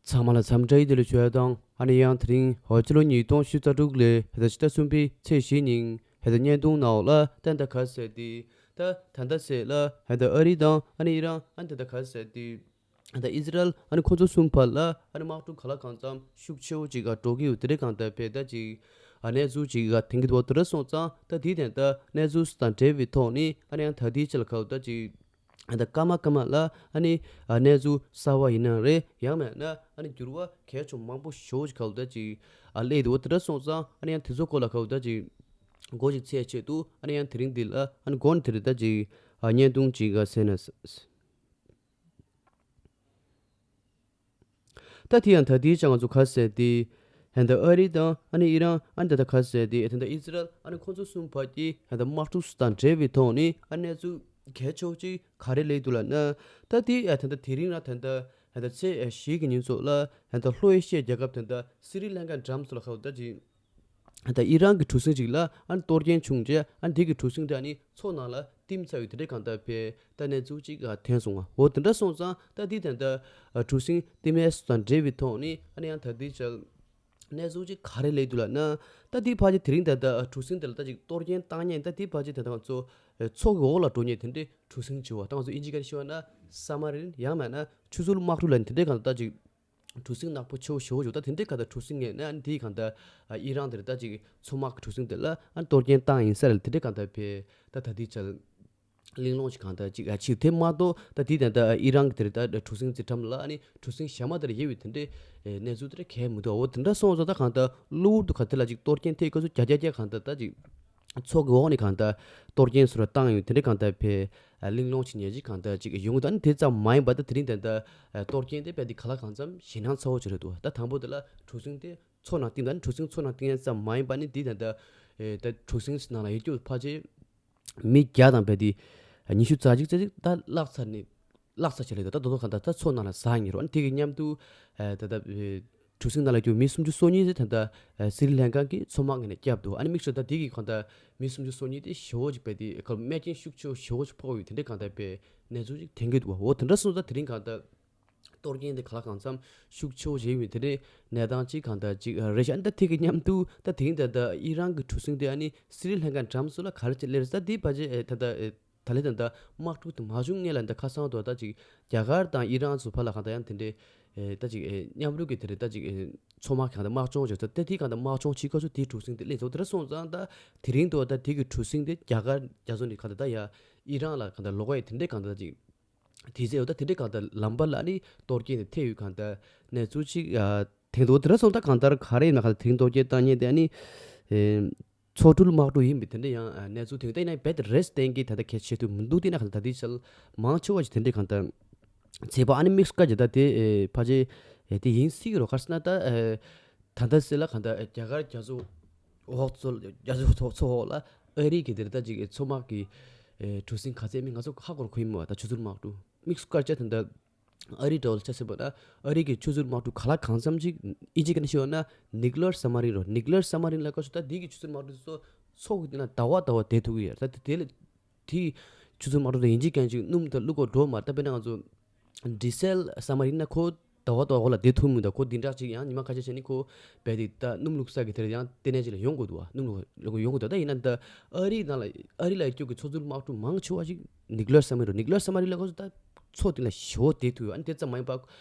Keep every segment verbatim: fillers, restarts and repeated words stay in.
ཚང་མ་ལ་འཚམས་འདྲི་ཡི་དེ་ལ་བྱོས་དང་། ཨ་ནི་ཡང་དེ་རིང་ཧོ་ཕྱི་ལོ་ཉིས་སྟོང་ཉི་ཤུ་རྩ་དྲུག་ལོའི་ཕྱི་ཟླ་གསུམ་པའི་ཚེས་བཞི་ཉིན་ཧེ་ད་བརྙན་ཐུང་ནང་ལ་ད་ད་ག་ཟེར་ཏེ། ད་ད་ད་ཟེར་ལ་ཧེ་ད་ཨ་རི་དང་ཨ་ནི་ཨི་རན་ཨ་ནི་ད་ད་ག་ཟེར་ཏེ། ད་ཨི་ཟི་རལ་ཨ་ནི་ཁོ་ཚོ་གསུམ་བར་ལ་ཨ་ནི་དམག་འཁྲུག་ག་ལ་གང་འཚམ་ཤུགས་ཆེ་བོ་ཅིག་འགྲོ་གི་ཡོད་དེ་རེད། གང་ལྟར་བས་ད་ཅིག་གནས་ཚུལ་ཅིག་ཐོན་གྱི་འདུག་དེ་འདྲ་སོང་ཙང་ད་དེའི་དོན་དག་གནས་ཚུལ་དང་འབྲེལ་བའི་ཐོག་ནས་ཨ་ནི་ཡང་ད་ལྟའི་ཆ་ལ་ག་ད་ཅིག་ཨ་ད་སྐར་མ་སྐར་མ་ལ་ཨ་ནི་ཨ་གནས་ཚུལ་གསར་བ་ཡིན་ན་རེད། ཡང་མེད་ན་ཨ་ནི་འགྱུར་བ་གལ་ཆེན་མང་པོ་ཞེ་པོ་ཅིག་ག་ད་ཅིག་ཨ་སླེབས་འདུག་དེ་འདྲ་སོང་ཙང་ཨ་ནི་ཡང་དེ་ཚོ་སྐོར་ལ་ག་ད་ཅིག་མགོ་ཅིག་ཚོས་ཆེད་དུ་ཨ་ནི་ཡང་དེ་རིང་འདི་ལ་ཨ་ནི་མགོ་ནས་དེ་རིང་ད་ཅིག་ཨ་བརྙན་ཐུང་ཅིག་ཨ་གསན་ན། ད་དེ་ཡང་ད་དེའི་ཆ་ང་ཚོ་ག་ཟེར་ཏེ། ཧན་ད་ཨ་རི་དང་ཨ་ནི་ཨི་རན་ཨ་ནི་ད་ད་ག་ཟེར་ཏེ་ད་ད་ཨི་ཟི་རལ་ཨ་ནི་ཁོང་ཚོ་གསུམ་བར་གྱི་ཧན་ད་དམག་འཁྲུག་དང་འབྲེལ་བའི་ཐོག་ནས་ཨ་གནས་ཚུལ་གལ་ཆེ་བོ་ཅིག་ག་རེ་སླེབས་འདུག་ལབ་ན། ད་དེ་ཨ་ད་ད་དེ་རིང་ལ་ད་ད་ཧན་ད་ཚེས་བཞི་གི་ཉིན་ཚོ་ལ་ཧན་ད་ལྷོ་ཨེ་ཤི་ཡའི་རྒྱལ་ཁབ་ད་ད་སི་རི་ལང་ཀ་འགྲམ་ཚོ་ལ་ག་ད་ཅིག་ད་ཨི་རན་གྱི་གྲུ་གཟིངས་ཅིག་ལ་ཨ་ནི་གཏོར་སྐྱོན་བྱུང་རྗེས་ཨ་ནི་དེ་གི་གྲུ་གཟིངས་དེ་ཨ་ནི་མཚོ་ནང་ལ་བཏིང་ཚར་ཡོད་དེ་འདྲའི་གང་ལྟར་བས་ད་གནས་ཚུལ་ཅིག་ཨ་ཐོན་སོང་བ། འོ་དེ་འདྲ་སོང་ཙང་ད་དེ་ད་ད་ཨ་གྲུ་གཟིངས་བཏིང་མེད་སོང་དང་འབྲེལ་བའི་ཐོག་ནས་ཨ་ནི་ཡང་ད་དེ་ཅལ་གནས་ཚུལ་ཅིག་ག་རེ་སླེབས་འདུག་ལབ་ན། ད་དེ་ཕལ་ཆེར་དེ་རིང་ད་ད་ཨ་གྲུ་གཟིངས་དེ་ལ་ད་ཅིག་གཏོར་སྐྱོན་བཏང་མཁན་ད་དེ་ཕལ་ཆེར་ད་ད་ང་ཚོ་ཨ་མཚོ་གི་འོག་ལ་འགྲོ་མཁན་དེ་འདྲའི་གྲུ་གཟིངས་བྱེད་བ། ད་ང་ཚོ་ཨིན་ཇི་སྐད་ནས་ཤོད་ན་སབ་མ་རིན་ཡང་མེད་ན་ཆུ་ཚོད་དམག་གྲུ་ལབ་མཁན་དེ་འདྲའི་གང་ལྟར་ད་ཅིག་གྲུ་གཟིངས་ནག་པོ་ཆེ་བོ་ཞེ་པོ་ཅིག་ད་དེ་འདྲའི་གང་ལྟར་གྲུ་གཟིངས་ངེས་ནས་ཨ་ནི་དེའི་གང་ལྟར་ཨ་ཨི་རན་དེར་ད་ཅིག་མཚོ་དམག་གི་གྲུ་གཟིངས་དེ་ལ་ཨ་ནི་གཏོར་སྐྱོན་བཏང་ཡིན་ས་རེད། དེ་འདྲའི་གང་ལྟར་བས་ད་ད་དེ་ཅལ་གླེང་སློང་ཅིག་གང་ལྟར་ཅིག་ཨ་ཕྱིར་དེ་མ་གཏོགས་ད་དེའི་དོན་དག་ཨི་རན་གྱི་དེར་ད་གྲུ་གཟིངས་རྩེ་འགྲམ་ལ་ཨ་ནི་གྲུ་གཟིངས་གཞན་མ་དེར་ཡོད་པའི་དེ་འདྲའི་གནས་ཚུལ་དེ་འདྲ་གང་ཡང་མི་འདུག་འོ་དེ་འདྲ་སོང་ཙང་ད་གང་ལྟར་གློ་བུར་དུ་ག་དེ་ལ་ཅིག་གཏོར་སྐྱོན་ཐེབས་སྐབས་སུ་རྒྱ་རྒྱ་རྒྱ་གང་ལྟར་ད་ཅིག་མཚོ་གི་འོག་ནས་གང་ལྟར་གཏོར་སྐྱོན་སོགས་བཏང་ཡོད་དེ་འདྲའི་གང་ལྟར་བས་གླེང་སློང་བྱེད་མཁན་ཅིག་གང་ལྟར་ཅིག་ཡོང་། ད་ནི་དེ་ཙམ་མ་ཡིན་པ་ད་དེ་རིང་ད་ལྟ་གཏོར་སྐྱོན་དེ་རྦད་དེ་ག་ལ་གང་འཚམ་ཞེད་སྣང་ཚ་བོ་ཅིག་རེད་འདུག་ད་དང་པོ་དེ་ལ་གྲུ་གཟིངས་དེ་མཚོ་ནང་བཏིང་། ད་ནི་གྲུ་གཟིངས་མཚོ་ནང་བཏིང་ཡ་ཙམ་མ་ཡིན་པ་ནི་འདི་ད་ལྟ་ད་གྲུ་གཟིངས་ནང་ལ་ཡོད་རྒྱུ་ཕལ་ཆེར་མི་བརྒྱ་དང་རྦད་དེ་ཉི་ཤུ་རྩ་གཅིག་རྩ་གཅིག་ད་བརླག་ཚར་ནས་བརླག་ཚར་ཆེ་ལ་ད་ད་དོ་གང་ལྟར་ད་མཚོ་ནང་ལ་ཟག་ཡིན་རོགས། ཨ་ནི་དེ་གི་མཉམ་དུ་ད་ལྟ་གྲུ་གཟིངས་ནང་ལ་རྒྱུ་མི་སུམ་ཅུ་སོ་གཉིས་ཟེར་ད་ལྟ་སི་རི་ལང་ཀ་གི་མཚོ་དམག་ངོས་ནས་བསྐྱབས་འདུག་ཨ་ནི་དམིགས་བསལ་ད་དེ་གི་གང་ལྟར་མི་སུམ་ཅུ་སོ་གཉིས་དེ་ཞེ་པོ་ཅིག་རྦད་དེ་ཁོ་རྨས་སྐྱོན་ཤུགས་ཆེ་ཞེ་པོ་ཅིག་ཕོག་ཡོད་དེ་འདྲའི་གང་ལྟར་བས་གནས་ཚུལ་ཅིག་ཐོན་གྱི་འདུག་འོ་དེ་འདྲ་སོང་ཙང་དེ་རིང་གང་ལྟར་གཏོར་སྐྱོན་དེ་ག་ལ་གང་འཚམ་ཤུགས་ཆེ་བོ་ཞིག་ཡིན་པའི་དེ་འདྲའི་གནས་སྟངས་ཅིག་གང་ལྟར་ཅིག་རེད་ཤག་ཨ་ནི་ད་དེ་གི་མཉམ་དུ་ད་དེ་རིང་ད་ལྟ་ཨི་རན་གི་གྲུ་གཟིངས་དེ་ཨ་ནི་སི་རི་ལང་ཀ་འགྲམ་སོགས་ལ་ག་རེ་བྱས་སླེབས་རེད། ད་དེ་ཕལ་ཆེར་ད་ལྟ་ད་ལན་ད་ལྟ་དམག་འཁྲུག་དེ་མ་བྱུང་སྔོན་ལ་ད་ཁ་སང་དུ་ད་ཅིག་རྒྱ་གར་དང་ཨི་རན་ཚོ་བར་ལ་གང་ལྟར་ཡང་དེ་འདྲའི་ད་ཅིག་མཉམ་རུབ་ཀྱི་དེ་རེད། ད་ཅིག་མཚོ་དམག་གང་ལྟར་དམག་སྦྱོང་བྱས་ཚོ་ད་དེ་གང་ལྟར་དམག་སྦྱོང་བྱེད་སྐབས་སུ་དེའི་གྲུ་གཟིངས་དེ་སླེབས་ཚོ་དེ་འདྲ་སོང་ཙང་ད་དེ་རིང་དུ་ད་དེ་གི་གྲུ་གཟིངས་དེ་རྒྱ་གར་རྒྱ་མཚོ་ནས་གང་ལྟར་ད་ཡ་ཨི་རན་ལ་གང་ལྟར་ལོག་ཡ་དེ་འདྲའི་གང་ལྟར་ཅིག་དེ་ཚེ་འོ་ད་དེ་འདྲའི་གང་ལྟར་ལམ་བར་ལ་ནི་གཏོར་སྐྱོན་དེ་ཐེབས་ཡོད་གང་ལྟར་གནས་ཚུལ་ཅིག་ཨ་ཐེངས་དུ་འོ་དེ་འདྲ་སོང་ད་གང་ལྟར་ག་རེ་ཡིན་ན་གང་ལྟར་དེ་རིང་གཏོར་སྐྱོན་བཏང་མཁན་དེ་ཨ་ནི་ཨེ་མཚོ་འགྲུལ་དམག་གྲུ་ཡིན་པའི་དེ་འདྲ་ཡང་ཨ་གནས་ཚུལ་ཐོན་ད་ཡིན་ན་རྦད་དེ་རེས་གཏན་གྱི་ད་ལྟ་གལ་ཆེ་དུས་མི་འདུག་དེ་ན་གང་ལྟར་ད་ལྟའི་ཆར་མང་ཆེ་བ་ཞིག་དེ་འདྲའི་གང་ལྟར་ཚེ་པ་ཨ་ནི་དམིགས་བཀར་གྱི་ད་དེ་ཨེ་ཕལ་ཆེར་ཨེ་དེ་ཡིན་སྲིད་ཀྱི་རོ། ག་རེ་ཟེར་ན་ད་ཨེ་ད་ལྟ་ཟེར་ལ་གང་ལྟར་རྒྱ་གར་རྒྱ་མཚོ་འོག་ཚོ་རྒྱ་མཚོ་མཚོ་འོག་ལ་ཨ་རི་གི་དེར་ད་ཅིག་མཚོ་དམག་གི་ཨེ་གྲུ་གཟིངས་ག་ཚད་མིན་ང་ཚོ་ཧ་གོ་ར་ཁོ་ཡིན་མོད། ད་ཆུ་ཚོད་དམག་གྲུ་དམིགས་སུ་བཀར་བྱས་ད་ལྟ་ཨ་རི་འདྲ་བོ་ལ་ཆ་བཞག་པ་ན་ཨ་རི་གི་ཆུ་ཚོད་དམག་གྲུ་ག་ལ་གང་འཚམ་ཅིག་ཨིན་ཇི་སྐད་ནས་ཤོད་ན་ནིག་ལར་སབ་མ་རིན་རོ། ནིག་ལར་སབ་མ་རིན་ལ་ཁ་ཤོ་ད་དེ་གི་ཆུ་ཚོད་དམག་གྲུ་ཚོ་མཚོ་གི་དེ་ན་ཟླ་བ་ཟླ་བ་བསྡད་ཐུབ་ཀྱི་ཡོད། ད་དེ་དེ་ལ་དེའི་ཆུ་ཚོད་དམག་གྲུ་དང་ཡིན་གཅིག་མིན་གཅིག་སྣུམ་དང་བླུག་གོ་འགྲོ་མ་ད་དཔེར་ན་ང་ཚོ་ཌི་ཟེལ་སབ་མ་རིན་ན་ཁོ་ཟླ་བ་ཟླ་བ་ལ་བསྡད་ཐུབ་མི་འདུག་ཁོ་འདི་འདྲ་ཅིག་ཡང་ཉི་མ་ཁ་ཤས་བྱས་ནི་ཁོ་རྦད་དེ་ད་སྣུམ་བླུག་ས་གི་དེར་ཡང་ལྟེ་གནས་ཅིག་ལ་ཡོང་དགོས་འདུག་བ། སྣུམ་བླུག་ཡོང་དགོས་འདུག་ད་ཡིན་ན་ད་ཨ་རི་ནང་ལ་ཨ་རི་ལ་སྐྱོད་ཀྱི་མཚོ་འགྲུལ་དམག་གྲུ་མང་ཆེ་བ་ཞིག་ནིག་ལར་སབ་མ་རིན་རོ། ནིག་ལར་སབ་མ་རིན་ལ་ཁོ་ཚོ་ད་མཚོ་དེ་ལ་ཞོ་བསྡད་ཐུབ་ཡོད། ཨ་ནི་དེ་ཙམ་མ་ཡིན་པ་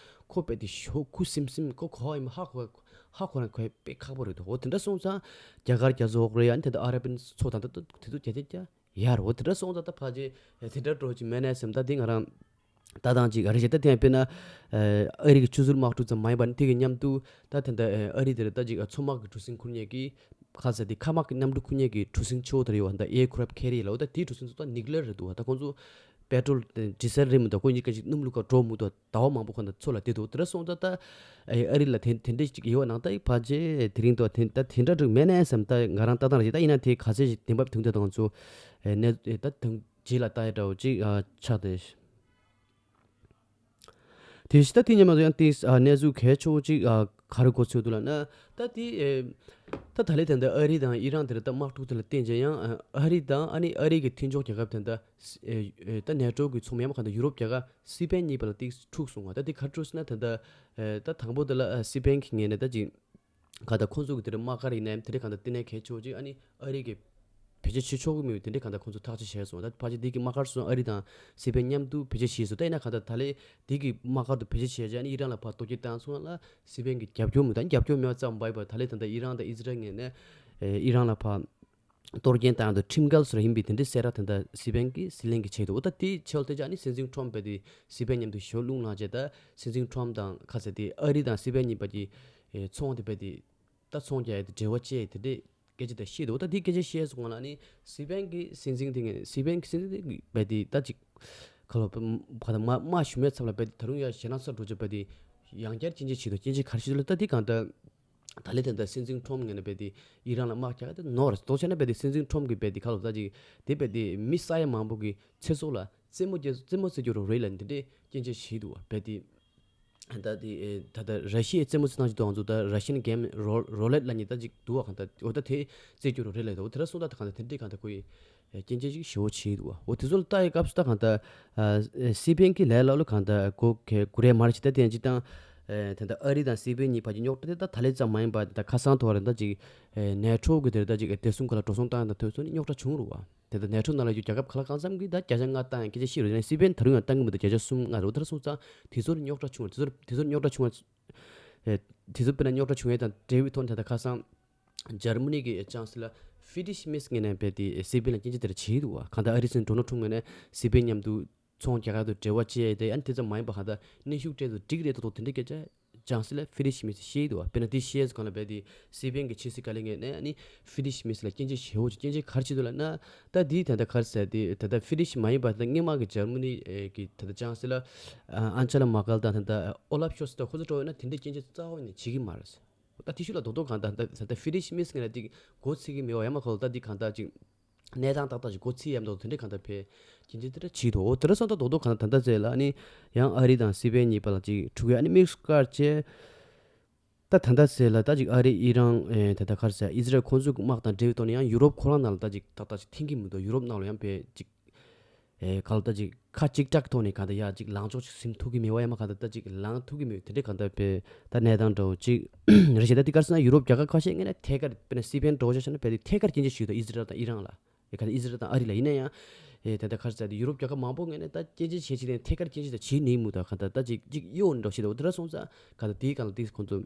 ཁོ་རྦད་དེ་ཞོ་ཁུ་སིམ་སིམ་ཁོ་གོ་བ་ཡིན་པ་ཧ་གོ་ཧ་གོ་རང་ཁོ་དཔེ་ཁག་པོ་རེད་འདུག་འོ་དེ་འདྲ་སོང་ཙང་རྒྱ་གར་རྒྱ་མཚོ་འོག་རེད། ཨ་ནི་དེ་ད་ཨ་ར་པན་མཚོ་དང་ད་དེ་ཚོ་རྒྱ་རྒྱ་རྒྱ་ཡར་འོ་དེ་འདྲ་སོང་ཙང་ད་ཕལ་ཆེར་དེ་འདྲ་འགྲོ་ཅིག་མེད་ནས་སེམས་ད་དེ་ང་རང་ལྟ་སྟངས་ཅིག་རེ་ཞིག་ད་དེ་ཡང་དཔེར་ན་ཨ་རི་གི་ཆུ་ཚོད་དམག་གྲུ་ཙམ་མ་ཡིན་པར་དེ་གི་མཉམ་དུ་ད་དེ་འདྲ་ཨ་རི་དེར་ད་ཅིག་མཚོ་དམག་གི་གྲུ་གཟིངས་ཁུར་མཁན་གྱི་ཁ་ཟེར་དེ་མཁའ་དམག་གི་གནམ་གྲུ་ཁུར་མཁན་གྱི་གྲུ་གཟིངས་ཆེ་བོ་དེར་ཡོད་པ་ད་ཨེར་ཀེ་རབ་ཁེ་རི་ཡར་ལ་འོ་ད་དེའི་གྲུ་གཟིངས་ཚོ་ད་ནིག་ལར་རེད་འདུག་ད་ཁོང་ཚོ་པེ་ཊོལ་ཌི་ཟེལ་རེད་མི་འདུག་ཁོ་གཉིས་ཀ་ཅིག་སྣུམ་བླུག་ག་འགྲོ་མི་འདུག་ཟླ་བ་མང་པོ་ཁོ་ན་མཚོ་ལ་བསྡད་འདུག་དེ་འདྲ་སོང་ཙང་ད་ཨ་རི་ལ་དེ་དེ་འདྲ་ཅིག་ཡོད་པ་ནང་ད་ཕལ་ཆེར་དེ་རིང་དུ་དེ་ད་དེ་འདྲ་འགྲིག་མེད་ནས་བསམ། ད་ང་རང་ལྟ་སྟངས་རེ་ཞིག་ད་ཡིན་ན་དེ་ག་ཚད་ཞིག་བདེན་པ་ཐུག་འདུག་ད་ང་ཚོ་ནས་ད་དང་རྗེས་ལ་ལྟ་ཡ་འདྲ་བོ་ཅིག་ཆགས་ཏེ། དེ་བཞིན་ད་དེ་མཉམ་དུ་ཡང་ཏིས་ཨ་གནས་ཚུལ་གལ་ཆེ་བོ་ཅིག་ཨ་ག་རེ་གོ་ཚོད་འདུག་ལབ་ན། ད་དེ་ཨེ་ད་ད་ལས་དེ་འདྲ་ཨ་རི་དང་ཨི་རན་དེ་ར་ད་དམག་འཁྲུག་དེ་ལ་བརྟེན་བྱས་ཡང་ཨ་ཨ་རི་དང་ཨ་ནི་ཨ་རི་གི་མཐུན་ཕྱོགས་རྒྱལ་ཁབ་དེ་འདྲ་ཨེ་ཨེ་ད་ནེ་ཊོ་གི་ཚོགས་མི་ཡང་ག་འདྲ་ཡུ་རོབ་རྒྱལ་ཁབ་སི་པན་གཉིས་བར་ལ་ཏིས་འཁྲུག་སོང་བ། ད་དེ་ག་འཁྲུག་སོང་ན་དེ་འདྲ་ཨེ་ད་དང་པོ་དེ་ལ་ཨ་སི་པན་གི་ངོས་ནས་ད་ཅིག་ག་ད་ཁོང་ཚོ་གི་དེ་རིང་དམག་སྒར་ཡིན་ནའི་དེ་རིང་ག་ད་བསྟི་གནས་གལ་ཆེ་བོ་ཅིག་ཨ་ནི་ཨ་རི་གི་བེད་སྤྱོད་བྱེད་ཆོག་གི་མེད་པའི་དེ་འདྲའི་ག་ད་ཁོང་ཚོ་ཐག་གཅོད་བྱས་སོང་། ད་ཕལ་ཆེར་དེ་གི་དམག་སྒར་སོང་ཨ་རི་དང་སི་པན་མཉམ་དུ་བེད་སྤྱོད་བྱས་སོང་། ད་ཡིན་ན་ག་ད་ད་ལས་དེ་གི་དམག་སྒར་དུ་བེད་སྤྱོད་བྱས་རྗེས་ཨ་ནི་ཨི་རན་ལ་ཕར་གཏོར་སྐྱོན་བཏང་སོང་ལ་སི་པན་གི་རྒྱབ་སྐྱོར་མེད། ད་རྒྱབ་སྐྱོར་མེད་པ་ཙམ་མ་ཡིན་པར་ད་ལས་ད་ད་ཨི་རན་དང་ཨི་ཟི་རལ་ངོས་ནས་ཨི་རན་ལ་ཕར་གཏོར་སྐྱོན་བཏང་དུ་ཁྲིམས་འགལ་སོགས་ཡིན་པའི་དེ་འདྲའི་གསལ་བསྒྲགས་དེ་འདྲ་སི་པན་གྱི་སྲིད་བློན་གྱིས་བྱས་འདུག་འོ་ད་དེའི་ཆེད་དུ་ཨ་ནི་སྲིད་འཛིན་ཁྲོམ་རྦད་དེ་སི་པན་མཉམ་དུ་ཞོར་རླུང་ལངས་རྗེས་ད་སྲིད་འཛིན་ཁྲོམ་དང་ཁ་ཟེར་དེ་ཨ་རི་དང་སི་པན་གཉིས་བར་གྱི་ཨེ་ཚོང་དེ་རྦད་དེ་ད་ཚོང་རྒྱག་ཡ་དེ་འབྲེལ་བ་བཅད་དེ་འདྲའི་སྐད་ཆ་དེ་བཤད་འདུག་འོ་ད་དེའི་སྐད་ཆ་བཤད་སོང་ང་ལ་ཨ་ནི་སི་པན་གྱི་སྲིད་འཛིན་དེ་ངས་སི་པན་གྱི་སྲིད་འཛིན་དེ་རྦད་དེ་ད་ཅིག་ཁ་ལོ་ཕ་ད་མ་མ་ཞུ་མེད་ཚབ་ལ་རྦད་དེ་ད་རུང་ཡ་ཞེད་སྣང་ཚ་འགྲོ་ཆེ་རྦད་དེ་ཡང་བསྐྱར་སྐྱོན་བརྗོད་བྱས་འདུག་སྐྱོན་བརྗོད་ག་རེ་བྱས་འདུག་ལ་ད་དེ་གང་ལྟར། ད་ལས་དེ་འདྲ་སྲིད་འཛིན་ཁྲོམ་ངོས་ནས་རྦད་དེ་ཨི་རན་ལ་དམག་རྒྱག་དེ་ནོར་རེད། མདོར་བྱས་ན་རྦད་དེ་སྲིད་འཛིན་ཁྲོམ་གྱིས་རྦད་དེ་ཁ་ལོ་ད་ཅིག་དེ་རྦད་དེ་མི་ས་ཡ་མང་པོ་གི་ཚེ་སྲོག་ལ་རྩེད་མོ་རྩེད་རྩེད་མོ་རྩེ་རྒྱུ་རོ་རེད་ལ་འདི་འདྲའི་སྐྱོན་བརྗོད་བྱས་འདུག་བ། རྦད་དེ་ད་དེ་ད་ལྟ་ར་ཤི་ཡའི་རྩེད་མོ་རྩེ་སྟངས་ཅིག་འདུག་ང་ཚོ་ད་ར་ཤི་ཡན་གེམ་རོ་རོ་ལེཊ་ལབ་མཁན་ད་ཅིག་འདུག་བ། གང་ལྟར་འོ་ད་དེ་རྩེ་རྒྱུ་རོ་རེད་ལབ་འདུག་འོ་དེ་འདྲ་སོང་ད་གང་ལྟར་དེ་འདྲའི་གང་ལྟར་ཁོ་ཡི་སྐྱོན་བརྗོད་ཅིག་ཞེ་པོ་བྱས་འདུག་བ། འོ་དེ་ཚོ་ལ་ལྟ་ཡི་སྐབས་སུ་ད་གང་ལྟར་ཨ་སི་པན་གྱི་ལས་སླ་ལོ་གང་ལྟར་གོ་གེ་གུ་རེ་མར་ཅིག་ད་དེ་ཅིག་དང་ཨེ་དེ་འདྲ་ཨ་རི་དང་སི་པན་གཉིས་བར་གྱི་རྙོག་དྲ་དེ་ད་ད་ལས་ཙམ་མ་ཡིན་པར་ད་ཁ་སང་ཐོག་རེ་ད་ཅིག་ཨེ་ནེ་ཊོ་གི་དེར་ད་ཅིག་བདེ་སྲུང་ཁང་ལ་འགྲོ་སོང་བཏང་ཡོད་ད་དེ་ཚོ་ནི་རྙོག་དྲ་བྱུང་རུང་བ། དེ་ད་ནེ་ཊོ་ནང་ལ་ཡོད་རྒྱལ་ཁབ་ག་ལ་གང་འཚམ་གྱིས་ད་བརྒྱ་ཆ་ལྔ་བཏང་ཡང་སྐད་ཆ་བཤད་རུང་ཡང་སི་པན་ད་རུང་ཡང་བཏང་གི་མི་འདུག་བརྒྱ་ཆ་གསུམ་ལྔ་རེད། འོ་དེ་འདྲ་སོང་ཙང་དེ་ཚོ་ནི་རྙོག་དྲ་བྱུང་བ་དེ་ཚོ་དེ་ཚོ་རྙོག་དྲ་བྱུང་བ། ཨེ་དེ་ཚོ་དཔེར་ན་རྙོག་དྲ་བྱུང་ཡས་དང་འབྲེལ་བའི་ཐོག་ནས་ད་ལྟ་ཁ་སང་འཇར་མ་ནི་གི་ཅང་སི་ལར་ཧྥི་ཌི་ཤི་མིས་ངོས་ནས་རྦད་དེ་སི་པན་ལ་སྐྱོན་བརྗོད་དེ་འདྲ་བྱས་འདུག་བ། གང་ལྟར་ཨ་རིའི་སྲིད་འཛིན་ཌོ་ནལ་ཊམ་ངོས་ནས་སི་པན་མཉམ་དུ་ཚོང་རྒྱག་ག་དུ་འབྲེལ་བ་བཅད་དེ་ཨ་ནི་དེ་ཙམ་མ་ཡིན་པ་གང་ལྟར་གནོན་ཤུགས་སྤྲད་དུ་འགྲིག་རེད་དོ་དོ་དེ་འདྲའི་སྐད་ཆ་ཅང་སི་ལར་ཧྥི་ཌི་ཤི་མིས་བཤད་འདུག་བ། དཔེར་ན་དེ་བཤད་ཚུལ་གང་ལ་རྦད་དེ་སི་པན་གྱི་ཕྱི་སྲིད་བཀའ་བློན་ངོས་ནས་ཨ་ནི་ཧྥི་ཌི་ཤི་མིས་ལ་སྐྱོན་བརྗོད་བྱས་འོ་ཅི་སྐྱོན་བརྗོད་ག་རེ་བྱས་འདུག་ལབ་ན། ད་དེའི་ད་ལྟ་ག་རེ་ཟེར་དེ་ད་ལྟ་ཧྥི་ཌི་ཤི་མ་ཡིན་པ་ད་ལྟ་སྔོན་མ་གི་འཇར་མ་ནི་གི་ད་ལྟ་ཅང་སི་ལར་ཨན་ཅེ་ལ་མར་ཀེལ་དང་ད་ལྟ་ཨོ་ལབ་ཤོལ་ཚ་ད་ཁོ་ཚོ་འགྲོ་ཡོད་ན་དེ་འདྲའི་སྐྱོན་བརྗོད་རྩ་བ་ནས་བྱེད་ཀྱི་མ་རེད། ད་དེ་ཤུགས་ལ་རྡོག་རྡོག་གང་ལྟར་ད་ད་ཧྥི་ཌི་ཤི་མིས་ངོས་ནས་དེ་མགོ་ཚོད་ཀྱི་མེད་པ་ཡང་མ་ཁོ་ད་དེ་གང་ལྟར་ཅིག་གནས་སྟངས་ཏག་ཏག་ཅིག་མགོ་ཚོད་ཡ་མདོག་དེ་འདྲའི་གང་ལྟར་ཕེ་ཅིན་ཅིན་དེ་འདྲ་བྱེད་དོ། འོ་དེ་འདྲ་སོང་ད་རྡོག་རྡོག་གང་ལྟར་ད་ལྟ་ཚེ་ལ་ཨ་ནི་ཡང་ཨ་རི་དང་སི་པན་གཉིས་བར་ལ་ཅིག་འཁྲུག་ཡ་ཨ་ནི་དམིགས་སུ་བཀར་བྱས། ད་ད་ལྟ་ཚེ་ལ་ད་ཅིག་ཨ་རི་ཨི་རན་ཨེ་ད་ལྟ་ག་རེ་ཟེར་ཨི་ཟི་རལ་ཁོང་ཚོའི་དམག་དང་འབྲེལ་བའི་ཐོག་ནས་ཡང་ཡུ་རོབ་ཁོ་རང་ནང་ལ་ད་ཅིག་ཏག་ཏག་ཅིག་འཐེན་གྱི་མི་འདུག་ཡུ་རོབ་ནང་ལ་ཡང་ཕེ་ཅིག་ཨེ་ག་ལ་ད་ཅིག་ཁ་གཅིག་གྲགས་ཐོག་ནས་གང་ལྟར་ཡ་ཅིག་ལངས་ཕྱོགས་ཤིག་ཟིན་ཐུབ་ཀྱི་མེད་པ་ཡང་མ་གང་ལྟར་ད་ཅིག་ལངས་ཐུབ་ཀྱི་མེད་དེ་འདྲའི་གང་ལྟར་དཔེ་ད་གནས་སྟངས་འདྲ་བོ་ཅིག་རེད་ཤག་ད་དེ་ག་རེ་ཟེར་ན་ཡུ་རོབ་རྒྱལ་ཁབ་ཁ་ཤས་ངོས་ནས་ཐད་ཀར་དཔེར་ན་སི་པན་འདྲ་བོ་ཆ་བཞག་ན་དཔེ་དེ་ཐད་ཀར་སྐྱོན་བརྗོད་ཞུས་འདུག་ཨི་ཟི་རལ་དང་ཨི་རན་ལ་ཡ་ག་ད་ཨི་ཟི་རལ་དང་ཨ་རི་ལ་ཡིན་ན་ཡང་ཨེ་ད་ལྟ་ག་རེ་ཟེར་ད་ཡུ་རོབ་རྒྱལ་ཁབ་མང་པོ་ངོས་ནས་ད་སྐྱོན་བརྗོད་བྱེད་ཅིག་ནས་ཐད་ཀར་སྐྱོན་བརྗོད་ད་བྱེད་ནས་མུ་ད་གང་ལྟར་ད་ཅིག་ཅིག་གཡོ་འདྲ་བོ་ཞིག་འདུག་དེ་འདྲ་སོང་ཙང་གང་ལྟར་དེའི་གང་ལ་དེ་ཁོང་ཚོ་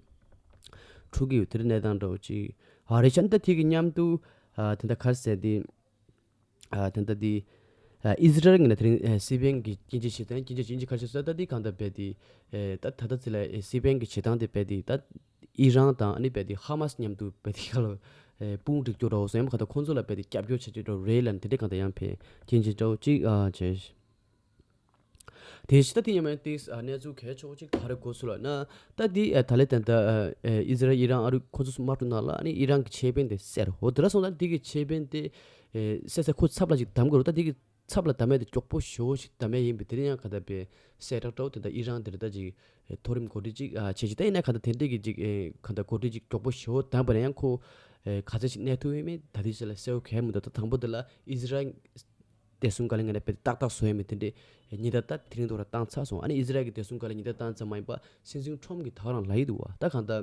འཁྲུག་གི་ཡོད་དེ་འདྲ་གནས་སྟངས་འདྲ་བོ་ཅིག་ཨ་རེད་ཤག་ད་དེ་གི་མཉམ་དུ་ཨ་ད་ལྟ་ག་རེ་ཟེར་དེ། ཨ་ད་ལྟ་འདི་ཨ་ཨི་ཟི་རལ་ངོས་ནས་དེ་རིང་ཨ་སི་པན་གྱི་སྐྱོན་བརྗོད་བྱེད་སྟངས་སྐྱོན་བརྗོད་བྱེད་ཀྱི་ཁ་ཤས་སུ་ད་འདི་གང་ལྟར་རྦད་དེ་ཨེ་ད་ད་ལྟ་ཚེ་ལ་ཨེ་སི་པན་གྱི་བྱེད་སྟངས་དེ་རྦད་དེ་ད་ཨི་རན་དང་ཨ་ནི་རྦད་དེ་ཧ་མ་སི་མཉམ་དུ་རྦད་དེ་ཁ་ལོ་ཨེ་དཔུང་སྒྲིག་རྒྱུ་འདྲ་བོ་སོང་ཡང་གང་ལྟར་ཁོང་ཚོ་ལ་རྦད་དེ་སྐྱབས་བཅོལ་བྱེད་རྒྱུ་འདྲ་བོ་རེད་ལབ་ནས་དེ་འདྲའི་གང་ལྟར་ཡང་ཕེ་སྐྱོན་བརྗོད་འདྲ་བོ་གཅིག་ཨ་བྱས། དེ་བཞིན་ད་དེ་ཡང་མིན་ཏིས་ཨ་གནས་ཚུལ་གལ་ཆེ་བོ་གཅིག་ག་རེ་གོ་སོང་ལབ་ན། ད་འདི་ཨ་ད་ལས་ད་ལྟ་ཨ་ཨི་ཟི་རལ་ཨི་རན་ཨ་རུ་ཁོ་ཚོ་དམག་འཁྲུག་ནང་ལ་ཨ་ནི་ཨི་རན་གྱི་ཆེད་དཔོན་དེ་བསད་རེད། འོ་དེ་འདྲ་སོང་ཙང་འདི་གི་ཆེད་དཔོན་དེ་ཨེ་བསད་ཚེ་ཁོ་ཚབ་ལ་ཅིག་གདམ་དགོས་རེད། ད་འདི་གི་ཚབ་ལ་གདམ་ཡས་དེ་མགྱོགས་པོ་ཞེ་པོ་ཞིག་གདམ་ཡས་ཡིན་པས་དེ་རིང་ཡང་ག་ད་པའི་གསལ་བསྒྲགས་འདྲ་བོ་དེ་འདྲ་ཨི་རན་དེ་རེད། ད་ཅིག་ཨེ་མཐོ་རིམ་འགོ་ཁྲིད་ཅིག་ཨ་བྱས་ཅིག་ད་ཡིན་ན་ག་ད་དེ་འདྲས་ཀྱི་ཅིག་ཨེ་ག་ད་འགོ་ཁྲིད་ཅིག་མགྱོགས་པོ་ཞེ་པོ་གདམ་པ་ན་ཡང་ཁོ་ཨེ་ག་ཚད་ཅིག་གནས་ཐུབ་ཡོད་མེད་ད་དེ་ཅིག་ལ་གསལ་པོ་གང་ཡང་མི་འདུག་ད་དང་པོ་དེ་ལ་ཨི་ཟི་རལ་བདེ་སྲུང་བཀའ་བློན་ངོས་ནས་དཔེ་ཏག་ཏག་བཟོ་ཡ་མེད་དེ་འདྲས་ཉེན་བརྡ་ད་དེ་རིང་ཐོག་ལ་བཏང་ཚར་སོང་། ཨ་ནི་ཨི་ཟི་རལ་གྱི་བདེ་སྲུང་བཀའ་བློན་ཉེན་བརྡ་བཏང་ཙམ་མ་ཡིན་པ་སྲིད་འཛིན་ཁྲོམ་གྱིས་ད་ག་རང་ལབ་ཡི་འདུག་བ། ད་གང་ལྟར་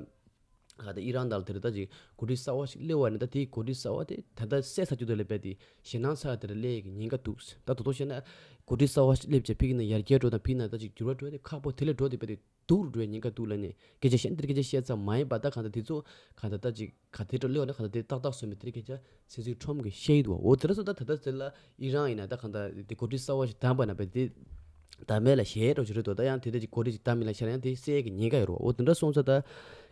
གང་ལྟར་ཨི་རན་དང་དེར་ད་ཅིག་འགོ་ཁྲིད་གསར་བ་ཞིག་སླེབས་པ་ནི་ད་དེའི་འགོ་ཁྲིད་གསར་བ་དེ་ད་ལྟ་བསད་ཚར་རྒྱུ་དེ་ལས་རྦད་དེ་ཞེད་སྣང་ཚ་དེར་སླེབས་ཀྱི་ཉེན་ཁ་འདུག་ད་དོ་དོ་བཤད་ན་འགོ་ཁྲིད་གསར་བ་ཞིག་སླེབས་བྱས་ཕ་གི་ནང་ཡར་རྒྱས་འགྲོ་དང་ཕ་གི་ནང་ད་ཅིག་འགྱུར་བ་འགྲོ་དེ་ཁག་པོ་དེ་ལས་འགྲོ་དེ་རྦད་དེ། སྡུག་རུ་འགྲོ་བའི་ཉེན་ཁ་འདུག་ལབ་ནས་སྐད་ཆ་བཤད་འདིར་སྐད་ཆ་བཤད་ཙམ་མ་ཡིན་པ་ད་གང་ལྟར་དེ་ཚོ་གང་ལྟར་ད་ཅིག་ག་དེ་འགྲོ་ལེའོ་ན་གང་ལྟར་དེ་ཏག་ཏག་བཟོས་མེད་དེ་རིགས་སྐད་ཆ་སྲིད་འཛིན་ཁྲོམ་གྱིས་བཤད་ཡི་འདུག་འོ་དེ་འདྲ་སོང་ད་ད་ལྟ་ཚེ་ལ་ཨི་རན་ཡིན་ན་ད་གང་ལྟར་དེ་འགོ་ཁྲིད་གསར་བ་ཞིག་བདམས་པ་ན་བས་དེ་ད་མེད་ལ་ཞེད་འགྲོ་ཅི་རེད་དོ། ད་ཡང་དེ་འདྲ་ཅིག་འགོ་ཁྲིད་ཅིག་བདམས་མིན་ལ་ཤར་ཡང་དེ་སེལ་གྱི་ཉེན་ཁ་ཡོད་རེད། འོ་དེ་འདྲ་སོང་ཙང་ད་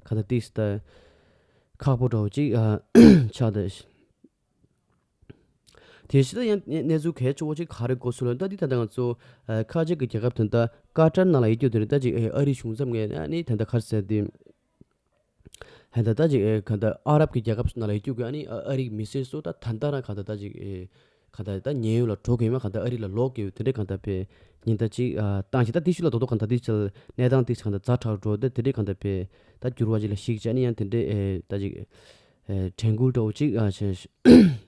གང་ལྟར་ཏིས་ད་ཁག་པོ་འདྲ་བོ་ཅིག་ཆགས་ད། དེ་བཞིན་ཡང་གནས་ཚུལ་གལ་ཆེ་བོ་ཅིག་ག་རེ་གོ་སོང་ལབ་ན་ད་འདི་ད་ལྟ་ང་ཚོ་ཁ་ཆེ་གི་རྒྱལ་ཁབ་དེ་འདྲ་ཀ་ཏར་ནང་ལ་ཡོད་རྒྱུ་དེ་རེད། ད་ཅིག་ཨ་རིའི་གཞུང་ཚབ་ངོས་ནས་ནི་དེ་འདྲ་ག་རེ་ཟེར་དེ་ཧན་ད་ད་ཅིག་ག་ད་ཨ་རབ་ཀྱི་རྒྱལ་ཁབ་ནང་ལ་ཡོད་རྒྱུ་གི་ཨ་ནི་ཨ་རིའི་མི་སེར་ཚོ་ད་ད་ལྟ་རང་ག་ད་ད་ཅིག་ གང་ལྟར་ད་ཉེན་གཡོལ་ལ་འགྲོ་གི་ཡོད་མ། གང་ལྟར་ཨ་རི་ལ་ལོག་གི་ཡོད། དེ་འདྲའི་གང་ལྟར་པའི་ཉེན་བརྡ་ཅིག་ཨ་བཏང་ཞིག་ད་དེ་ཤུལ་ལ་རྡོག་རྡོག་གང་ལྟར་དེ་ཆ་གནས་སྟངས་དེ་གང་ལྟར་ཛ་དྲག་འགྲོ། ད་དེ་འདྲའི་གང་ལྟར་པའི་ད་འགྱུར་བ་ཅིག་ལ་ཞིག་བྱས་ནས་ཡང་དེ་འདྲའི་ཨེ་ད་ཅིག་ཨེ་དྲན་སྐུལ་འདྲ་བོ་ཅིག་ཨ་བྱས།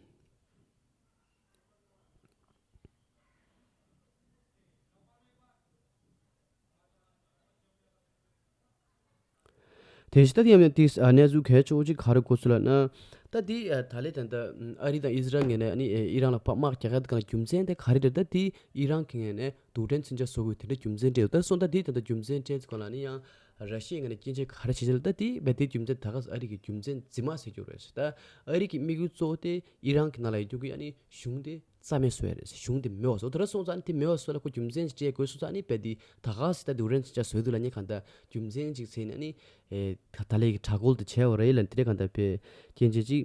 དེ་བཞིན་ད་དེ་ཡང་དེ་ཨ་གནས་ཚུལ་གལ་ཆེ་བོ་ཅིག་ག་རེ་གོ་སོང་ལབ་ན། ད་དེ་ཨ་ད་ལས་ད་ལྟ་ཨ་རི་དང་ཨི་ཟི་རལ་ངོས་ནས་ཨ་ནི་ཨི་རན་ལ་དམག་རྒྱག་ཡ་དེ་ག་ལ་རྒྱུ་མཚན་དེ་ག་རེ་རེད། ད་དེ་ཨི་རན་གྱི་ངོས་ནས་རྡུལ་ཕྲན་མཚོན་ཆ་བཟོ་དགོས་དེ་འདྲ་རྒྱུ་མཚན་སྤྲད་ཡོད། ད་སོང་ད་དེ་ད་ལྟ་རྒྱུ་མཚན་སྤྲད་ཚེ་ག་ལ་ནི་ཡང་ར་ཤི་ཡའི་ངོས་ནས་སྐྱོན་བརྗོད་ག་རེ་བྱེད་ཆེད་ལ། ད་དེ་རྦད་དེ་རྒྱུ་མཚན་ད་ག་ཨ་རི་གི་རྒྱུ་མཚན་རྫུན་མ་ཟེར་རྒྱུ་རེད། ད་ཨ་རི་གི་དམིགས་ཡུལ་གཙོ་བོ་དེ་ཨི་རན་གྱི་ནང་ལ་ཡོད་རྒྱུ་གི་ཨ་ནི་གཞུང་དེ་རྩ་མེད་བཟོ་ཡ་རེད། གཞུང་དེ་མེད་པ་བཟོ། དེ་འདྲ་སོང་ཙང་ནི་དེ་མེད་པ་བཟོ་ལ་ཁོ་རྒྱུ་མཚན་ཞིག་སྤྲད་དགོས་སོང་ཙང་ནི་རྦད་དེ་ད་ག་ཟེར་ད་རྡུལ་ཕྲན་མཚོན་ཆ་བཟོ་ཡ་དེ་ལ་ནི་གང་ལྟར་རྒྱུ་མཚན་ཅིག་བྱས་ནས་ནི་ཨེ་ད་ད་ལས་ཀྱི་དྲག་རྒོལ་དེ་བྱས་པ་རེད་ལབ་དེ་འདྲ་གང་ལྟར་པའི་རྐྱེན་ཅན་ཅིག་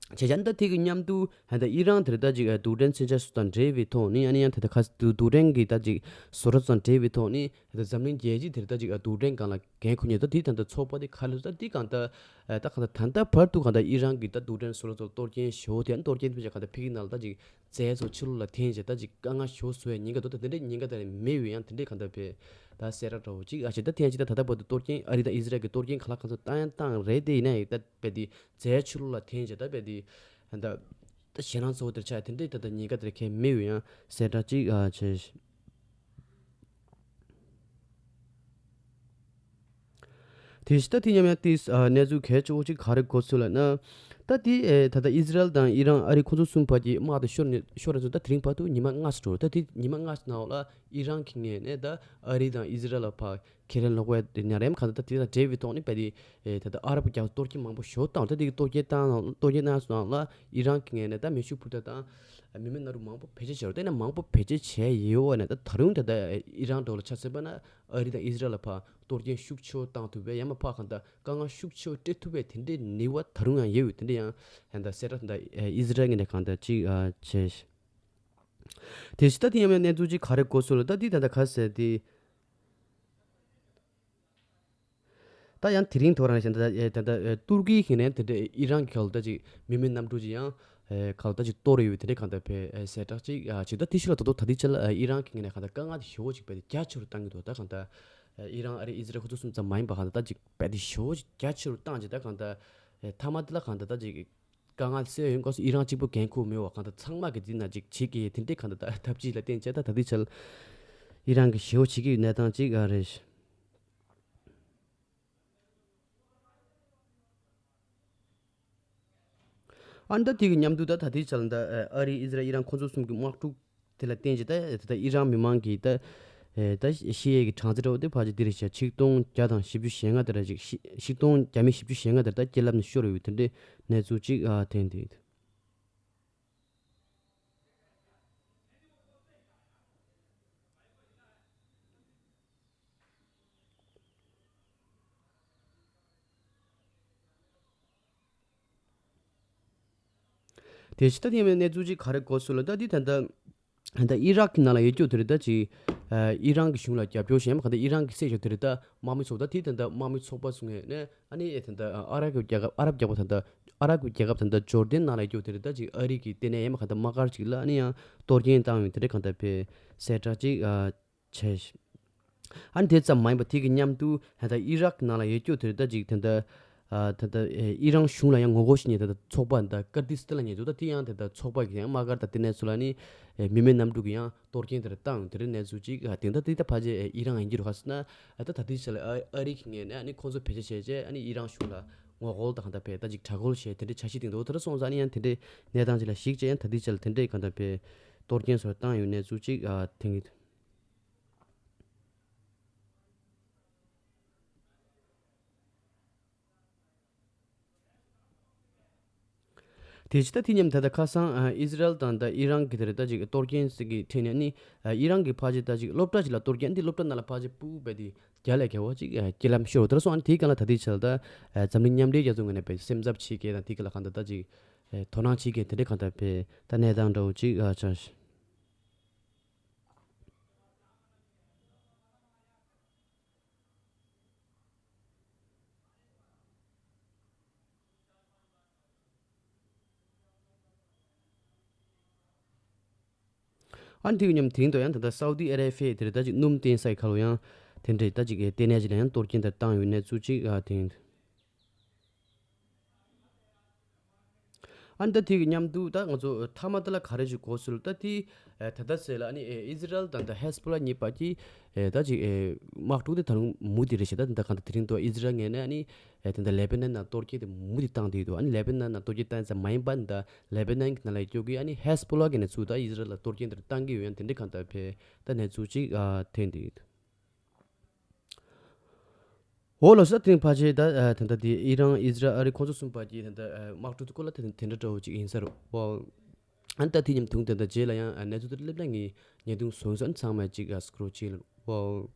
བྱས་ཙང་ད་དེ་གི་མཉམ་དུ་ད་ལྟ་ཨི་རན་དེ་རེད་ད་ཅིག་ཨ་རྡུལ་ཕྲན་མཚོན་ཆ་སོགས་དང་འབྲེལ་བའི་ཐོག་ནི་ཨ་ནི་ཡང་ད་ལྟ་ཁ་རྡུལ་རྡུལ་ཕྲན་གྱི་ད་ཅིག་བཟོ་གྲྭ་ཚོ་དང་འབྲེལ་བའི་ཐོག་ནི་ད་ལྟ་འཛམ་གླིང་རྒྱལ་སྤྱི་དེ་རེད་ད་ཅིག་ཨ་རྡུལ་ཕྲན་སྒང་ལ་འགན་འཁུར་མཁན་ད་དེ་ད་ལྟ་ཚོགས་པ་དེ་ག་རེ་ཟེར་ད་དེ་གང་ལྟར་ཨ་ད་གང་ལྟར་ད་ལྟ་བར་དུ་གང་ལྟར་ཨི་རན་གྱི་ད་རྡུལ་ཕྲན་བཟོ་གྲྭ་ཚོ་ལ་གཏོར་སྐྱོན་ཞེ་པོ་དེ་ཡང་གཏོར་སྐྱོན་དེ་ཚོ་གང་ལྟར་ཕ་གི་ནང་ལ་ད་ཅིག་རྫས་ཚོ་ཕྱི་ལོགས་ལ་འཐེན་བྱས་ད་ཅིག་དཀའ་ངལ་ཞེ་པོ་བཟོ་ཡ་ཉེན་ཁ་འདུག་ད་དེ་འདྲའི་ཉེན་ཁ་ད་རེ་མེད་པའི་ཡང་དེ་འདྲའི་གང་ལྟར་བས་ད་གསལ་བསྒྲགས་འདྲ་བོ་ཅིག་ཨ་བྱས། ད་དེ་ཡང་ཅིག་ད་ད་ལྟ་བར་དུ་གཏོར་སྐྱོན་ཨ་རི་དང་ཨི་ཟི་རལ་གྱི་གཏོར་སྐྱོན་ག་ལ་གང་འཚམ་བཏང་ཡང་བཏང་རེད། དེ་ཡིན་ན་ཡང་ད་རྦད་དེ་རྫས་ཕྱི་ལོགས་ལ་འཐེན་བྱས་ད་རྦད་དེ་ད་ད་ཞེད་སྣང་ཚ་པོ་དེར་ཆགས་དེ་འདྲའི་ད་ལྟ་ཉེན་ཁ་དེར་གལ་མེད་པའི་ཡང་གསལ་བསྒྲགས་ཅིག་ཨ་བྱས། དེ་བཞིན་ད་དེ་མཉམ་ཡང་ཏིས་ཨ་གནས་ཚུལ་གལ་ཆེ་བོ་ཅིག་ག་རེ་གོ་སོང་ལབ་ན། ད་དེ་ཨེ་ད་ལྟ་ཨི་ཟི་རལ་དང་ཨི་རན་ཨ་རི་ཁོ་ཚོ་གསུམ་བར་གྱི་དམག་དེ་ཤོར་ནས་ཤོར་རན་ཚོ་ད་དེ་རིང་བར་དུ་ཉི་མ་ལྔ་ཙམ་འགྲོ་རེད། ད་དེ་ཉི་མ་ལྔ་ཙམ་ནང་ལ་ཨི་རན་གྱི་ངོས་ནས་ད་ཨ་རི་དང་ཨི་ཟི་རལ་ལ་ཕར་ཁས་ལེན་ལོག་པའི་དེ་ཉ་རེམ་གང་ད་ད་དེ་དང་འབྲེལ་བའི་ཐོག་ནས་བས་དེ་ཨེ་ད་ལྟ་ཨ་རབ་རྒྱལ་ཁབ་གཏོར་སྐྱོན་མང་པོ་ཞོ་བཏང་། ད་དེ་གི་གཏོར་སྐྱོན་བཏང་ནང་གཏོར་སྐྱོན་བཏང་སོང་ནང་ལ་ཨི་རན་གྱི་ངོས་ནས་ད་མེ་ཤུགས་འཕུར་མདའ་དང་མི་མེད་སྣ་དྲུག་མང་པོ་བེད་སྤྱོད་བྱས་རོགས། དེ་ནས་མང་པོ་བེད་སྤྱོད་བྱས་ཡོད་བ་ནས་ད་ད་རུང་ད་ལྟ་ཨི་རན་འགྲོ་ལ་ཆ་མཚོན་པ་ན། ཨ་རི་དང་ཨི་ཟི་རལ་ལ་ཕར་གཏོར་སྐྱོན་ཤུགས་ཆེ་བོ་བཏང་ཐུབ་པའི་ཡང་མ་ཕར་གང་ལྟར་དཀའ་ངལ་ཤུགས་ཆེ་བོ་སྤྲད་ཐུབ་པའི་དེ་འདྲའི་ནུས་པ་ད་རུང་ཡང་ཡོད་ཡོད། དེ་འདྲ་ཡང་ད་ལྟ་གསལ་བསྒྲགས་ད་ལྟ་ཨི་ཟི་རལ་ངོས་ནས་གང་ལྟར་ཅིག་ཨ་བྱས། དེ་བཞིན་ད་དེ་ཡང་མིན་གནས་ཚུལ་ཅིག་ག་རེ་གོ་སོང་ལ་ད་དེ་ད་ལྟ་ག་ཟེར་དེ། ད་ཡང་དེ་རིང་ཐོ་རངས་ཤིང་ད་ལྟ་ཨེ་ད་ལྟ་ཨེ་ཏུར་ཀིའི་ཤིང་ནས་དེ་འདྲ་ཨི་རན་གྱི་ག་ལ་ད་ཅིག་མི་མེད་གནམ་གྲུ་ཅིག་ཡང་ཨེ་ག་ལ་ད་ཅིག་གཏོར་ཡོད་པའི་དེ་འདྲའི་གང་ལྟར་བས་ཨེ་གསལ་བསྒྲགས་ཅིག་ཨ་ཅིག་ད་དེ་ཤུལ་ལ་ད་དུང་ད་ལྟའི་ཆ་ལ་ཨེ་ཨི་རན་གྱི་ངོས་ནས་གང་ལྟར་དཀའ་ངལ་དེ་ཞེ་པོ་ཅིག་བས་དེ་རྒྱ་ཆེ་རུ་བཏང་གི་འདུག་ད་གང་ལྟར་ཨེ་ཨི་རན་ཨ་རི་ཨི་ཟི་རལ་ཁོ་ཚོ་གསུམ་ཙམ་མ་ཡིན་པ་གང་ལྟར་ད་ཅིག་བས་དེ་ཞེ་པོ་ཅིག་རྒྱ་ཆེ་རུ་བཏང་ཅིག་ད་གང་ལྟར་ཨེ་མཐའ་མ་དེ་ལ་གང་ལྟར་ད་ཅིག་དཀའ་ངལ་སེལ་ཡོང་སྐབས་སུ་ཨི་རན་གཅིག་པུ་འགན་འཁུར་མེད་པ་གང་ལྟར་ཚང་མ་གི་འདི་ན་ཅིག་བྱེད་ཀྱི་དེ་འདྲའི་གང་ལྟར་ད་ཐབས་ཇུས་ལ་བརྟེན་བྱས་ད་ད་ལྟའི་ཆ་ལ་ཨི་རན་གྱི་ཞེ་པོ་བྱེད་ཀྱི་ཡོད་གནས་སྟངས་ཅིག་ཨ་རེད། ཨ་ནི་ད་དེ་གི་མཉམ་དུ་ད་ད་ལྟའི་ཆ་ལ་ད་ཨ་རི་ཨི་ཟི་རལ་ཨི་རན་ཁོ་ཚོ་གསུམ་གྱི་དམག་འཁྲུག་དེ་ལ་བརྟེན་བྱས་ད་ད་ལྟ་ཨི་རན་མི་མང་གི་ད་ད་ཤི་ཡས་ཀྱི་གྲངས་ཚད་འདྲ་བོ་དེ་ཕལ་ཆེར་འདི་རེད་ཤག་ཆིག་སྟོང་བརྒྱ་དང་བཞི་བཅུ་ཞེ་ལྔ་དེ་ར་ཅིག་ཤི་ཆིག་སྟོང་བརྒྱ་མེད་བཞི་བཅུ་ཞེ་ལྔ་དེ་ད་རྒྱལ་རབས་ནས་ཤོར་ཡོད་པའི་དེ་འདྲའི་གནས་ཚུལ་ཅིག་ཨ་ཐོན་འདུག་དེ་ཕྱི་ད་ཐེངས་མའི་གནས་ཚུལ་ཅིག་ག་རེ་གོ་སོང་ལབ་ན་ད་འདི་ད་ལྟ་ད་ལྟ་ཨི་རག་གི་ནང་ལ་ཡོད་རྒྱུ་དེ་རེད་ད་ཅིག་ཨ་ཨི་རན་གྱི་གཞུང་ལ་རྒྱབ་སྐྱོར་བྱས་མ་ག་ད་ཨི་རན་གྱི་སྲིད་ཤོག་དེ་རེད་ད་དམག་མི་ཚོགས་ད་དེ་ད་ལྟ་དམག་མི་ཚོགས་པ་ཚོ་ངོས་ནས་ཨ་ནི་ཨེ་ད་ལྟ་ཨ་རབ་ཀྱི་རྒྱལ་ཁབ་ཨ་རབ་རྒྱལ་ཁབ་ད་ལྟ་ཨ་རབ་ཀྱི་རྒྱལ་ཁབ་ད་ལྟ་ཇོར་ཌན་ནང་ལ་ཡོད་རྒྱུ་དེ་རེད་ད་ཅིག་ཨ་རི་གི་ལྟེ་གནས་ཡས་མ་ག་ད་དམག་སྒར་ཅིག་ལ་ཨ་ནི་ཡང་གཏོར་སྐྱོན་བཏང་ཡོད་དེ་རེད་གང་ལྟར་བས་གསལ་བསྒྲགས་ཅིག་ཨ། བྱས། ཨ་ནི་དེ་ཙམ་མ་ཡིན་པ་དེ་གི་མཉམ་དུ་ད་ལྟ་ཨི་རག་གི་ནང་ལ་ཡོད་རྒྱུ་དེ་ད་ཅིག་ད་ལྟ་ཨ་ད་ལྟ་ཨི་རན་གཞུང་ལ་ཡང་ངོ་རྒོལ་བྱེད་མཁན་ད་ལྟ་ཚོགས་པ་ད་ཀར་ཏི་སི་ཏི་ལབ་མཁན་འདུག་ད་དེ་ཡང་ད་ལྟ་ཚོགས་པ་གི་ཡང་དམག་སྒར་ད་ལྟེ་གནས་ཚོ་ལ་ནི་མི་མེད་གནམ་གྲུ་གི་ཡང་གཏོར་སྐྱོན་དེ་ར་བཏང་དེ་རིང་གནས་ཚུལ་ཅིག་དེ་ད་དེ་ད་ཕལ་ཆེར་ཨི་རན་ཡིན་རྒྱུ་རེད་ག་ཟེར་ན་ད་ད་དེ་ཆ་ལ་ཨ་རི་གི་ངོས་ནས་ཨ་ནི་ཁོང་ཚོ་བེད་སྤྱོད་བྱས་རྗེས་ཨ་ནི་ཨི་རན་གཞུང་ལ་ངོ་རྒོལ་དང་གང་ལྟར་བས་ད་ཅིག་དྲག་རྒོལ་བྱས་དེ་འདྲའི་འཆར་གཞི་བཏིང་འདུག་དེ་ར་སོང་ཙང་ཨ་ནི་ཡང་དེ་འདྲའི་གནས་སྟངས་ཅིག་ལ་གཞིགས་བྱས་ཡང་ད་དེ་ཆ་ལ་དེ་འདྲའི་གང་ལྟར་བས་གཏོར་སྐྱོན་སོགས་བཏང་ཡོད་གནས་ཚུལ་ཅིག་ཐོན་གྱི་འདུག་དེ་ཕྱི་ད་དེ་མཉམ་ད་ལྟ་ཁ་སང་ཨ་ཨི་ཟི་རལ་དང་ད་ཨི་རན་གྱི་དེ་རེད་ད་ཅིག་གཏོར་སྐྱོན་ཟེར་གི་ཐོན་ནས་ནི་ཨ་ཨི་རན་གྱི་ཕལ་ཆེར་ད་ཅིག་སློབ་གྲྭ་ཅིག་ལ་གཏོར་སྐྱོན་འདི་སློབ་གྲྭ་ནང་ལ་ཕལ་ཆེར་སྤུ་བས་དེ་རྒྱ་ལས་རྒྱལ་བ་ཅིག་ཨ་རྐྱེན་ལམ་ཤོར་བ་དེ་ར་སོང་ཨ་ནི་དེའི་སྒང་ལ་ད་ལྟའི་ཆར་ད་ཨ་འཛམ་གླིང་མཉམ་འབྲེལ་རྒྱལ་ཚོགས་ངོས་ནས་བས་སེམས་འཚབ་བྱེད་མཁན་དང་དེའི་སྒང་ལ་གང་ལྟར་ད་ཅིག་ཨ་དོ་སྣང་བྱེད་མཁན་དེ་འདྲའི་གང་ལྟར་བས་ད་གནས་སྟངས་འདྲ་བོ་ཅིག་ཨ་ཆགས་ཤིང་། ཨ་ནི་དེ་གི་མཉམ་དེ་རིང་དུ་ཡང་ད་ལྟ་སའུ་དི་ཨ་རེ་བྷི་ཡ་དེ་རེད། ད་ཅིག་སྣུམ་བཏོན་ས་ཡི་ཁ་ལོ་ཡང་དེ་འདྲའི་ད་ཅིག་ལྟེ་གནས་ཅིག་ལ་ཡང་གཏོར་སྐྱོན་དེ་བཏང་ཡོད་གནས་ཚུལ་ཅིག་ཨ་དེ་ཡིན། ཨ་ནི་ད་དེ་གི་མཉམ་དུ་ད་ང་ཚོ་མཐའ་མ་དེ་ལ་ག་རེ་ཞིག་གོ་སྲོལ་ད་དེ་ཨེ་ད་ལྟ་ཟེར་ལ་ཨ་ནི་ཨེ་ཨི་ཟི་རལ་དང་ད་ཧེ་སི་བྷོ་ལ་གཉིས་བར་གྱི་ཨེ་ད་ཅིག་ཨེ་དམག་འཁྲུག་དེ་ད་རུང་མུ་མཐུད་རེད་ཤག་ད་ད་གང་ལྟར་དེ་རིང་དུ་ཨི་ཟི་རལ་ངོས་ནས་ཨ་ནི་ཨེ་ད་ལྟ་ལེ་བྷ་ནན་ནང་གཏོར་སྐྱོན་དེ་མུ་མཐུད་བཏང་བསྡད་ཡོད་འདུག་ཨ་ནི་ལེ་བྷ་ནན་ནང་གཏོར་སྐྱོན་བཏང་ཙམ་མ་ཡིན་པ་ད་ལེ་བྷ་ནན་གྱི་ནང་ལ་སྐྱོད་ཀྱི་ཨ་ནི་ཧེ་སི་བྷོ་ལ་གི་ནས་ཚུར་ད་ཨི་ཟི་རལ་ལ་གཏོར་སྐྱོན་དེ་བཏང་གི་ཡོད། ཡང་དེ་འདྲའི་གང་ལྟར་བས་ད་གནས་ཚུལ་ཅིག་ཨ་ཐོན་བསྡད་ཡོད། འོ་ལགས་སོ། ད་དེ་རིང་ཕལ་ཆེར་ད་ཨ་ད་ལྟ་དེ་ཨི་རན་ཨི་ཟི་རལ་ཨ་རི་ཁོང་ཚོ་གསུམ་བར་གྱི་ད་ལྟ་ཨ་དམག་འཁྲུག་དེ་སྐོར་ལ་དེ་དེ་འདྲ་འདྲ་བོ་ཅིག་ཡིན་ས་རེད་བ། ཨ་ནི་ད་དེ་མཉམ་དུ་ད་ལྟ་རྗེས་ལ་ཡང་ཨ་གནས་ཚུལ་དེ་སླེབས་ན་ངས་བརྙན་ཐུང་བཟོས་སོང་། ཨ་ནི་ཚང་མས་ཅིག་ཨ་སྐུ་རོགས་བྱེད་ལ་བ།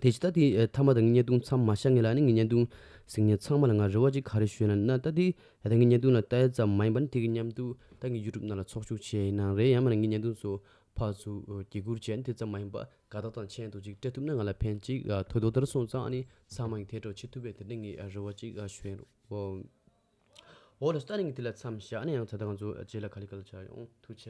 དེ་ཕྱི་ད་དེ་ཨ་མཐའ་མ་ད་ངས་བརྙན་ཐུང་མཚམས་མ་བཞག་སྔོན་ལ་ཨ་ནི་ངས་བརྙན་ཐུང་གཟིགས་མཁན་ཚང་མ་ལ་ང་རེ་བ་ཅིག་ག་རེ་ཞུ་ན་ན་ད་དེ་ཨ་ད་ངས་བརྙན་ཐུང་ལ་ལྟ་ཡ་ཙམ་མ་ཡིན་པ་ནི་དེ་གི་མཉམ་དུ་ད་ངས་ཡུ་ཊུབ་ནང་ལ་ཚོགས་ཞུགས་བྱས་ཡིན་ནའང་རེད། ཡང་མིན་ན་ངས་བརྙན་ཐུང་ཚོ་ཕར་ཚུར་ཨ་བརྒྱུད་བསྐུར་བྱས་ནས་དེ་ཙམ་མ་ཡིན་པ་དགའ་རྟགས་དང་མཆན་དུ་ཅིག་སྤྲད་ཐུབ་ན་ང་ལ་ཕན་ཅིག་ཨ་ཐོགས་རྡོག་ལྟར་སོང་ཙང་ཨ་ནི་ཚང་མ་ཡིན་དེ་འདྲ་བྱེད་ཐུབ་པའི་དེ་འདྲ་ངས་ཨ་རེ་བ་ཅིག་ཨ་ཞུ་ཡིན་རོགས། འོ་ལགས་སོ། ད་ནི་ངས་དེ་ལ་མཚམས་བཞག་ནས་ཡང་ད་ལྟ་ང་ཚོ་རྗེས་ལ་ག་ལེ་ག་ལེ་བྱ་ཡོང་། ཐུགས་རྗེ་ཆེ།